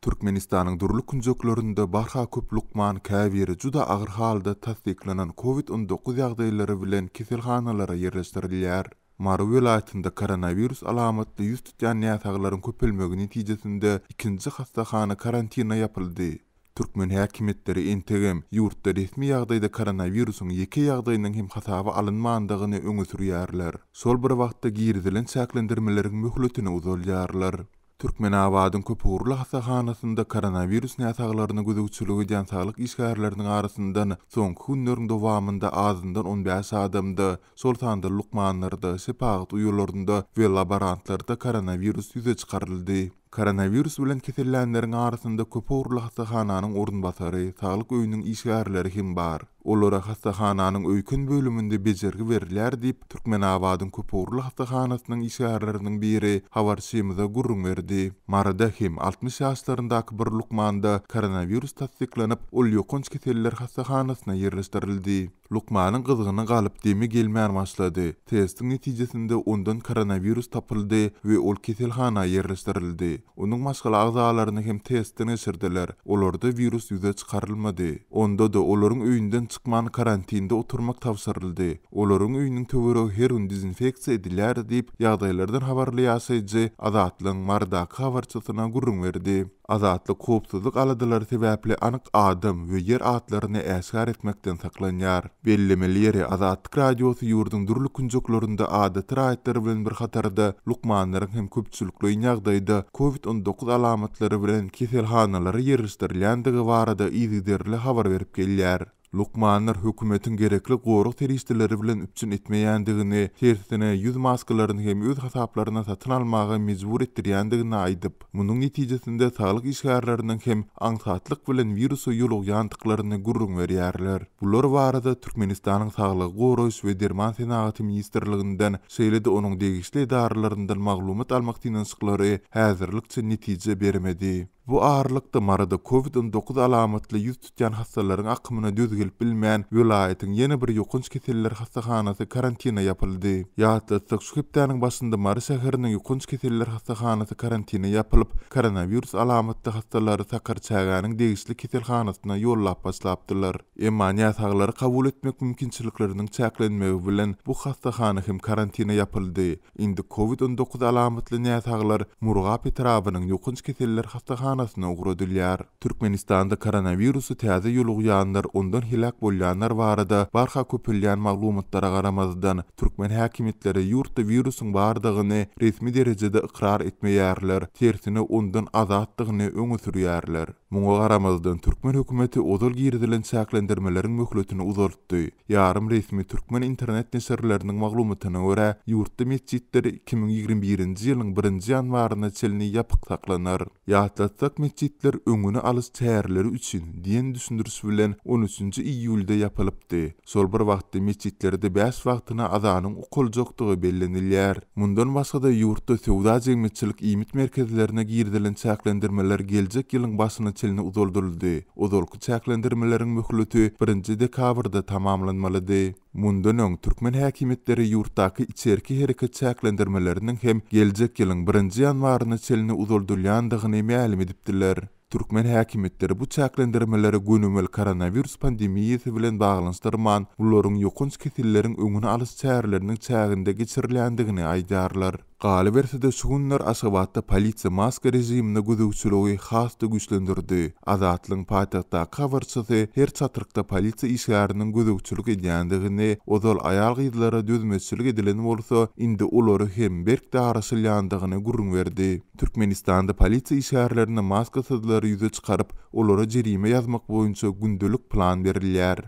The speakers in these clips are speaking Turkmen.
Türkmenistanyň dürli künjeklerinde barha köp lukman, käbiri juda agyr halda tassyklanan Covid 19 ýagdaýlary bilen keselhanalara ýerleşdirilýär. Mary welaýatynda koronawirus alamatly ýüz tutýan näsaglaryň köpelmegi netijesinde ikinji hassahana karantina ýapyldy. Türkmen häkimiýetleri entegem ýurtda resmi ýagdaýda koronawirusyň ýeke ýagdaýynyň hem hasaba alynmandygyny öňe sürýärler. Şol bir wagtda girizilen çäklendirmeleriň möhletini uzaldýarlar. Türkmenabadyň köpugurly hassahanasynda koronawirus näsaglaryna gözegçilik edýän saglyk işgärleriniň arasyndan soňky günleriň dowamynda azyndan 15 adamda, şol sanda lukmanlarda, şepagat uýalarynda we laborantlarda koronawirus ýüze çykaryldy. Koronawirus bilen kesellänleriň arasynda köpugurly hassahananyň orunbasary, saglyk öýüniň işgärleri hem bar. Olara hassahananyň öýken bölüminde bejergi berilýär diýip, Türkmenabadyň köpugurly hassahanasynyň işgärleriniň biri habarçymyza gürrüň berdi. Maryda hem 60 ýaşlaryndaky bir lukmanda koronawirus tassyklanyp, ol ýokanç keseller hassahanasyna ýerleşdirildi. Lukmanyň gyzgyny galyp, demi gelmän başlady. Testiň netijesinde ondan koronawirus tapyldy we ol keselhana ýerleşdirildi. Onuň maşgala agzalaryny hem testden geçirdiler. Olarda wirus ýüze çykarylmady. Onda-da olaryň öýünden çykman karantinde oturmak tabşyryldy. Olaryň öýüniň töweregi her gün dezinfeksiýa edilýär diýip, ýagdaýlardan habarly ýaşaýjy Azatlygyň Marydaky habarçysyna gürrüň berdi. Azatlyk howpsuzlyk aladalary sebäpli anyk adam we ýer atlaryny äşgär etmekden saklanýar. Bellemeli ýeri, Azatlyk Radiosy ýurduň dürli künjeklerinde adaty raýatlar bilen bir hatarda lukmanlaryň hem köpçülikleýin ýagdaýda Covid 19 alamatlary bilen keselhanalara ýerleşdirilýändigi barada yzygiderli habar berip gelýär. Lukmanlar hökümetiň gerekli gorag serişdeleri bilen üpjün etmeýändigini, tersine, ýüz maskalaryny hem öz hasaplaryna satyn almaga mejbur etdirýändigini aýdyp, munuň netijesinde saglyk işgärleriniň hem aňsatlyk bilen wirusa ýolugýandyklaryny gürrüň berýärler. Bular barada Türkmenistanyň Saglygy goraýyş we derman senagaty ministrliginden, şeýle-de onuň degişli edaralaryndan maglumat almak synanyşyklary häzirlikçe netije bermedi. Bu aralykda, Maryda Covid 19 alamatly ýüz tutýan hassalaryň akymyna döz gelip bilmän, welaýatyň ýene bir ýokanç keseller hassahanasy karantina ýapyldy. Ýatlatsak, şu hepdäniň başynda Mary şäheriniň ýokanç keseller hassahanasy karantina ýapylyp, koronawirus alamatly hassalary Sakarçägäniň degişli keselhanasyna ýollap başlapdylar. Emma näsaglary kabul etmek mümkinçilikleriniň çäklenmegi bilen, bu hassahana hem karantina ýapyldy. Indi Covid 19 alamatly näsaglar Murgap etrabynyň ýokanç keseller hassahanasyna ugradylýar. Türkmenistanda koronawirusy täze ýolugýanlar, ondan heläk bolýanlar barada barha köpelýän maglumatlara garamazdan, türkmen häkimiýetleri ýurtda wirusyň bardygyny resmi derejede ykrar etmeýärler, tersine ondan azatdygyny öňe sürýärler. Muňa garamazdan, türkmen hökümeti ozal girizilen çäklendirmeleriň möhletini uzaltdy. Ýarym resmi türkmen internet neşirleriniň maglumatyna görä, ýurtda metjitler 2021-nji ýylyň birinji ýanwaryna çenli ýapyk saklanar. Ýatlatsak, metjitler öňüni alyş çäreleri üçin diýen düşündiriş bilen on üçünji iýulda ýapylypdy. Şol bir wagtda metjitlerde bäş wagtyna azanyň okaljakdygy bellenilýär. Mundan başga-da, ýurtda söwda-jemgyýetçilik iýmit merkezlerine girizilen çäklendirmeler geljek ýylyň başyna çenli uzaldyldy. Ozalky çäklendirmeleriň möhleti birinji dekabrda tamamlanmalydy. Mundan öň, türkmen häkimiýetleri ýurtdaky içerki hereket çäklendirmeleriniň hem geljek ýylyň birinji ýanwaryna çenli uzaldylýandygyny mälim edipdiler. Türkmen häkimiýetleri bu çäklendirmeleri gönümel koronawirus pandemiýasy bilen baglanyşdyrman, bularyň ýokanç keselleriň öňüni alyş çäreleriniň çäginde geçirilýändigini aýdýarlar. Galyberse-de, şu günler Aşgabatda polisiýa maska režimine gözegçiligi has-da güýçlendirdi. Azatlygyň paýtagtdaky habarçysy her çatrykda polisiýa işgäriniň gözegçilik edýändigini, ozal aýal-gyzlara dözmezçilik edilen bolsa, indi olara hem berk daraşylýandygyny gürrüň berdi. Türkmenistanda polisiýa işgärlerine maskasyzlary ýüze çykaryp, olara jerime ýazmak boýunça gündelik plan berilýär.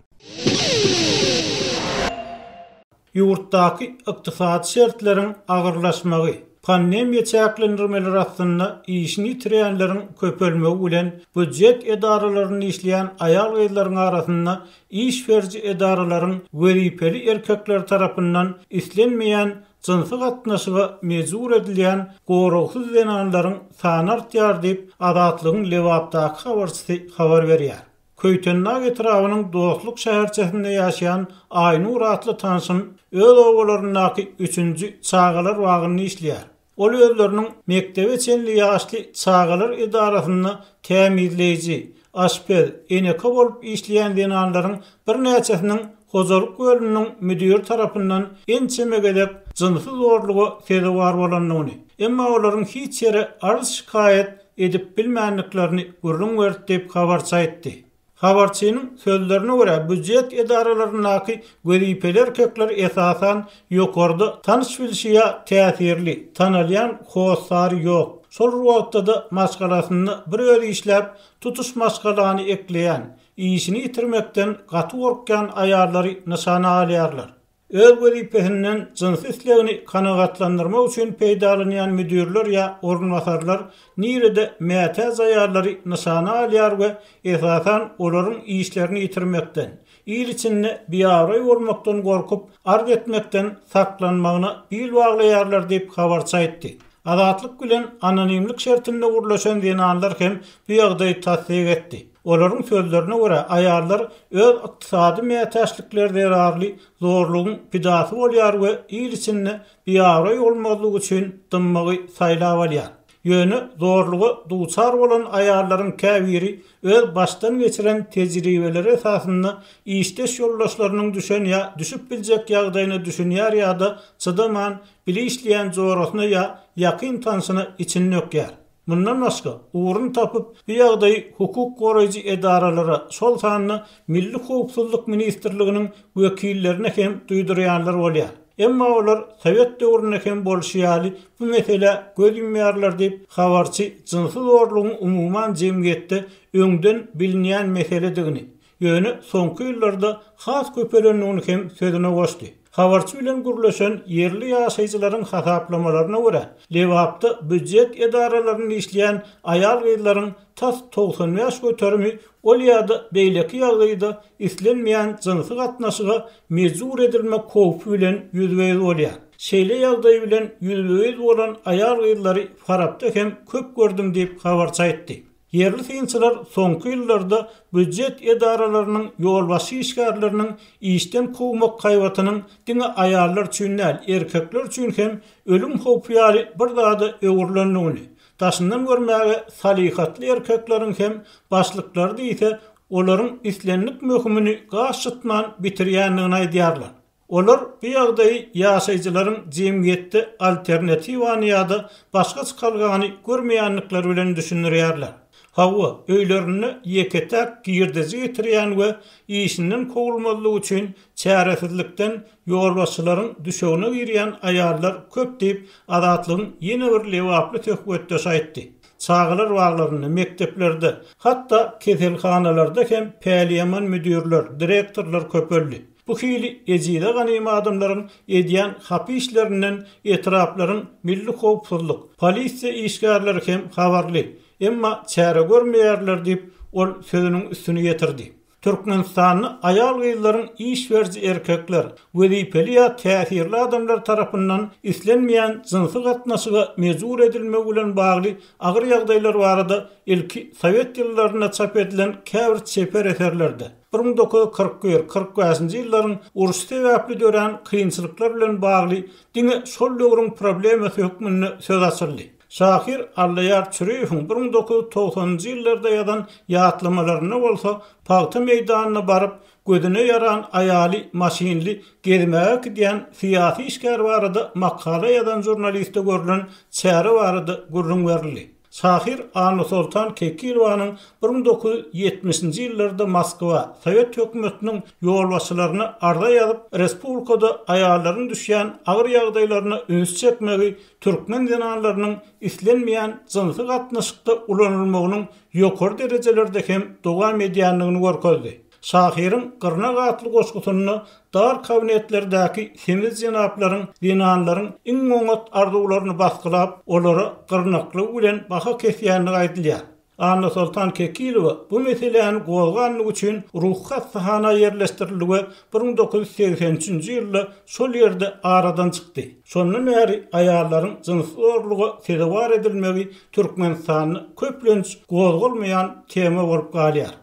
Ýurtdaky ykdysady şertleriň agyrlaşmagy, pandemiýa çäklendirmeleri astynda işini ýitirýänleriň köpelmegi bilen býujet edaralarynda işleýän aýal-gyzlaryň arasynda iş beriji edaralaryň wezipeli erkekleri tarapyndan islenmeýän jynsy gatnaşyga mejbur edilýän goragsyz zenanlaryň sany artýar diýip, Azatlygyň Lebapdaky habarçysy habar berýär. Köýtendag etrabynyň Dostluk şäherçesinde ýaşaýan Aýnur atly tanşym öz obalaryndaky üçünji çagalar bagynda işleýär. Ol özleriniň mekdebe çenli ýaşly çagalar edarasynda tämizleýji, aşpez, eneke bolup işleýän zenanlaryň birnäçesiniň hojalyk bölüminiň müdiri tarapyndan ençeme gezek jynsy zorluga sezewar bolandygyny, emma olaryň hiç ýere arz-şikaýat edip bilmändiklerini gürrüň berdi diýip, habarçy aýtdy. Habarçynyň sözlerine görä, býujet edaralaryndaky wezipeli erkekler esasan ýokarda tanyş-bilşi ýa täsirli, tanalýan hossary ýok, şol bir wagtda-da maşgalasynda bir özi işläp, tutuş maşgalany ekleýän, işini ýitirmekden gaty gorkýan aýallary nyşana alýarlar. Öz wezipesinden jynsy islegini kanagatlandyrmak üçin peýdalanýan müdirler ýa orunbasarlar nirede mätäç aýallary nyşana alýar we esasan olaryň işlerini ýitirmekden, il içinde biabraý bolmakdan gorkup, arz etmekden saklanmagyna bil baglaýarlar diýip, habarçy aýtdy. Azatlyk bilen anonimlik şertinde gürleşen zenanlar hem bu ýagdaýy tassyk etdi. Olaryň sözlerine görä, aýallar öz ykdysady mätäçlikleri zerarly zorlugyň pidasy bolýar we il içinde biabraý bolmazlyk üçin dymmagy saýlap alýar. Ýöne zorluga duçar bolan aýallaryň käbiri öz başdan geçiren tejribeleri esasynda işdeş ýoldaşlarynyň düşen ýa düşüp biljek ýagdaýyna düşünýär ýa-da çydaman bile işleýän jorasyna ýa ýakyn tanşyna içini dökýär. Mundan başga, ugruny tapyp, bu ýagdaýy hukuk goraýjy edaralara, şol sanda Milli howpsuzlyk ministrliginiň wekillerine hem duýdurýanlar bolýar. Emma olar sowet döwründe hem bolşy ýaly bu meselä göz ýumýarlar diýip, habarçy jynsy zorlugyň umuman jemgyýetde öňden bilinýän meseledigini, Ýöne soňky ýyllarda has köpelendigini hem sözüne goşdy. Habarçy bilen gürleşen ýerli ýaşaýjylaryň hasaplamalaryna görä, Lebapda býujet edaralarynda işleýän aýal-gyzlaryň tas 95 göterimi ol ýa-da beýleki ýagdaýda islenmeýän jynsy gatnaşyga mejbur edilmek howpy bilen ýüzbe-ýüz bolýar. Şeýle ýagdaý bilen ýüzbe-ýüz bolan aýal-gyzlary Farapda hem köp gördüm diýip, habarçy aýtdy. Ýerli synçylar soňky ýyllarda býujet edaralarynyň ýolbaşçy işgärleriniň işden kowmak haýbatynyň diňe aýallar üçin däl, erkekler üçin hem ölüm howpy ýaly bir zada öwrülendigini, daşyndan görmäge salyhatly erkekleriň hem başlyklary diýse, olaryň islendik möhümini gaş çytman bitirýändigini aýdýarlar. Olar bu ýagdaýy ýaşaýjylaryň jemgyýetde alternatiwany ýa-da başga çykalgany görmeýändikleri bilen düşündirýärler. Hawa, öýlerinde ýeke-täk girdeji getirýän we işinden kowulmazlyk üçin çäresizlikden ýolbaşçylaryň düşegine girýän aýallar köp diýip, Azatlygyň ýene bir lebaply söhbetdeşi aýtdy. Çagalar baglarynda, mekdeplerde, hatda keselhanalarda hem päliýaman müdirler, direktorlar köpeldi. Bu hili ejize ganym adamlaryň edýän hapa işlerinden etraplaryň milli howpsuzlyk, polisiýa işgärleri hem habarly, emma çäre görmeýärler diýip, ol sözüniň üstüni ýetirdi. Türkmenistanda aýal-gyzlaryň iş beriji erkekler, wezipeli ýa täsirli adamlar tarapyndan islenmeýän jynsy gatnaşyga mejbur edilmegi bilen bagly agyr ýagdaýlar barada ilki sowet ýyllarynda çap edilen käbir çeper eserlerde, 1941, 45-nji ýyllaryň urşy sebäpli dörän kynçylyklar bilen bagly diňe şol döwrüň problemasy hökmünde söz açyldy. Şahyr Allaýar Çüriýewiň 1990-njy ýyllarda ýazan ýatlamalarynda bolsa pagta meýdanyna baryp, gözüne ýaran aýaly maşynly gezmäge äkidýän syýasy işgär barada makala ýazan žurnaliste görlen çäre barada gürrüň berildi. Şahyr Annasoltan Kekilowanyň 1970-nji ýyllarda Moskwa, sowet hökümetiniň ýolbaşçylaryna arza ýazyp, respublikada aýallaryň düşýän agyr ýagdaýlaryna üns çekmegi türkmen zenanlarynyň islenmeýän jynsy gatnaşykda ulanylmagynyň ýokary derejelerde hem dowam edýändigini görkezdi. Şahyryň Gyrnak atly goşgusynda dar kabinetlerdäki semiz jenaplaryň zenanlaryň iň oňat arzuwlaryny basgylap, olara gyrnaklygy bilen baha kesýändigi aýdylýar. Annasoltan Kekilowa bu meseläni gozganlygy üçin ruhy hassahana ýerleşdirildi we 1983-nji ýylda şol ýerde aradan çykdy. Şondan bäri aýallaryň jynsy zorluga sezewar edilmegi Türkmenistanda köplenç gozgalmaýan tema bolup galýar.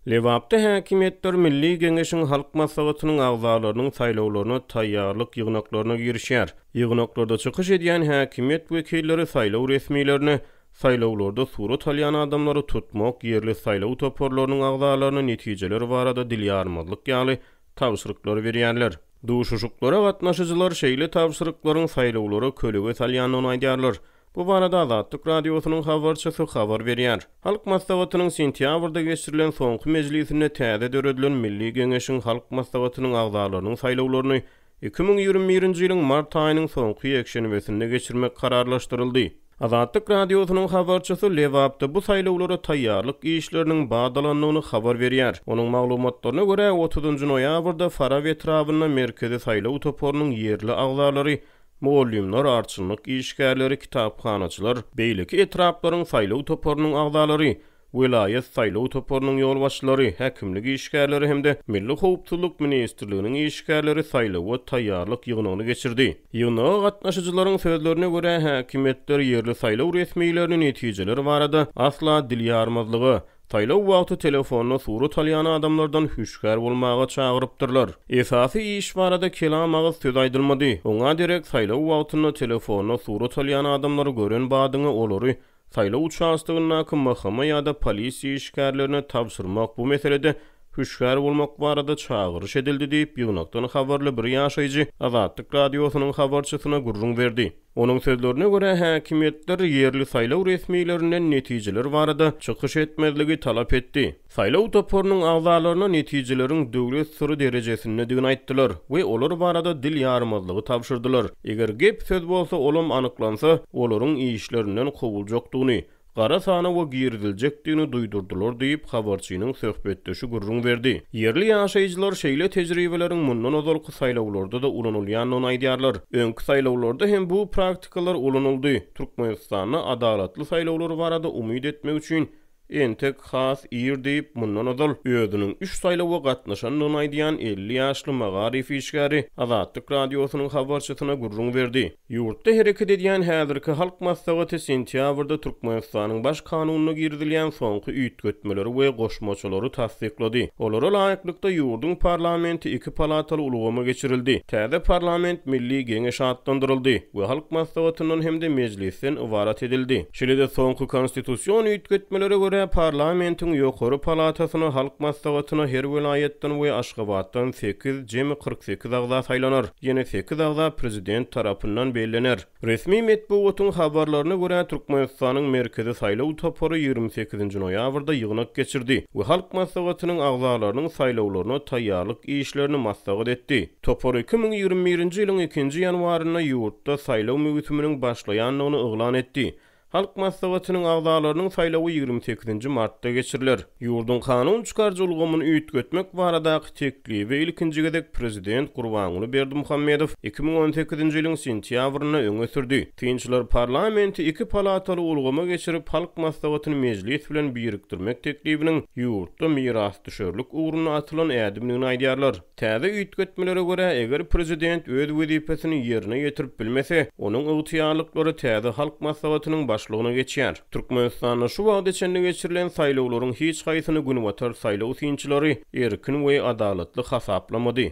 Lebapda häkimiýetler Milli Geňeşiň Halk Maslahatynyň agzalarynyň saýlawlaryna taýýarlyk ýygnaklaryna girişýär. Ýygnaklarda çykyş edýän häkimiýet wekilleri saýlaw resmilerine saýlawlarda surat alýan adamlary tutmak, ýerli saýlaw toparlarynyň agzalaryna netijeler barada dil ýarmazlyk ýaly tabşyryklary berýärler. Duşuşyklara gatnaşyjylar şeýle tabşyryklaryň saýlawlara kölege salýandygyny aýdýarlar. Bu barada Azatlyk Radiosynyň habarçysy habar berýär. Halk Maslahatynyň sentýabrda geçirilen soňky mejlisinde täze döredilen Milli Geňeşiň Halk Maslahatynyň agzalarynyň saýlawlaryny 2021-nji ýylyň mart aýynyň soňky ýekşenbesinde geçirmek kararlaşdyryldy. Azatlyk Radiosynyň habarçysy Lebapda bu saýlawlara taýýarlyk işleriniň bat alandygyny habar berýär. Onuň maglumatlaryna görä, otuzynjy noýabrda Farap etrabynda Merkezi saýlaw toparynyň ýerli agzalary Mugallymlar, arçynlyk işgärleri, kitaphanaçylar, beýleki etraplaryň saýlaw toparynyň agzalary, welaýat saýlaw toparynyň ýolbaşçylary, häkimlik işgärleri hem-de Milli howpsuzlyk ministrliginiň işgärleri saýlawa taýýarlyk ýygnagyny geçirdi. Ýygnaga gatnaşyjylaryň sözlerine görä, häkimiýetler ýerli saýlaw resmilerini netijeler barada asla dil ýarmazlyga, Saýlaw wagty telefonda surat alýan adamlardan hüşgär bolmaga çagyrypdyrlar. Esasy iş barada kelam agyz söz aýdylmady. Oňa derek saýlaw wagtynda telefonda surat alýan adamlary gören badyňa olary saýlaw uçastogyndaky MHM ýa-da polisiýa işgärlerine tabşyrmak bu meselede hüşgär bolmak barada çagyryş edildi diýip, ýygnakdan habarly bir ýaşaýjy Azatlyk Radiosynyň habarçysyna gürrüň berdi. Onuň sözlerine görä, häkimiýetler ýerli saýlaw resmilerinden netijeler barada çykyş etmezligi talap etdi. Saýlaw toparynyň agzalaryna netijeleriň döwlet syry derejesindedigini aýtdylar we olar barada dil ýarmazlygy tabşyrdylar. Eger gep-söz bolsa, olam anyklansa, olaryň işlerinden kowuljakdygyny, gara sanawa giriziljekdigini duýdurdylar diýip, habarçynyň söhbetdeşi gürrüň berdi. Ýerli ýaşaýjylar şeýle tejribeleriň mundan ozalky saýlawlarda-da ulanylýandygyny aýdýarlar. Öňki saýlawlarda hem bu praktikalar ulanyldy. Türkmenistanda adalatly saýlawlar barada umyt etmek üçin entek has ir diýip, mundan ozal özüniň üç saýlawa gatnaşandygyny aýdýan 50 ýaşly magaryf işgäri Azatlyk Radiosynyň habarçysyna gürrüň berdi. Ýurtda hereket edýän häzirki Halk Maslahaty sentýabrda Türkmenistanyň Baş Kanunyna girizilýän soňky üýtgetmeleri we goşmaçalary tassyklady. Olara laýyklykda, ýurduň parlamenti iki palataly ulgama geçirildi. Täze parlament Milli Geňeş atlandyryldy we Halk Maslahatyndan hem-de Mejlisden ybarat edildi. Şeýle-de soňky konstitusion üýtgetmelere görä, parlamentiň ýokary palatasyna Halk Maslahatyna her welaýatdan we Aşgabatdan sekiz, jemi 48 agza saýlanar. Ýene sekiz agza prezident tarapyndan bellener. Resmi metbugatyň habarlaryna görä, Türkmenistanyň Merkezi saýlaw topary 28-nji noýabrda ýygnak geçirdi we Halk Maslahatynyň agzalarynyň saýlawlaryna taýýarlyk işlerini maslahat etdi. Topar 2021-nji ýylyň ikinji ýanwarynda ýurtda saýlaw möwsüminiň başlaýandygyny yglan etdi. Halk Maslahatynyň agzalarynyň saýlawy 28-nji martda geçiriler. Ýurduň kanun çykaryjy ulgamyny üýtgetmek baradaky teklibi ilkinji gezek prezident Gurbanguly Berdimuhamedow 2018-nji ýylyň sentýabrynda öňe sürdi. Synçylar parlamenti iki palataly ulgama geçirip, Halk Maslahatyny Mejlis bilen birikdirmek teklibiniň ýurtda mirasdüşerlik ugrunda atylan ädimdigini aýdýarlar. Täze üýtgetmelere görä, eger prezident öz wezipesini ýerine ýetirip bilmese, onuň ygtyýarlyklary täze Halk Maslahatynyň başlygyna geçýär. Türkmenistanda şu wagta çenli geçirilen saýlawlaryň hiç haýsyny günbatar saýlaw synçylary erkin we adalatly hasaplamady.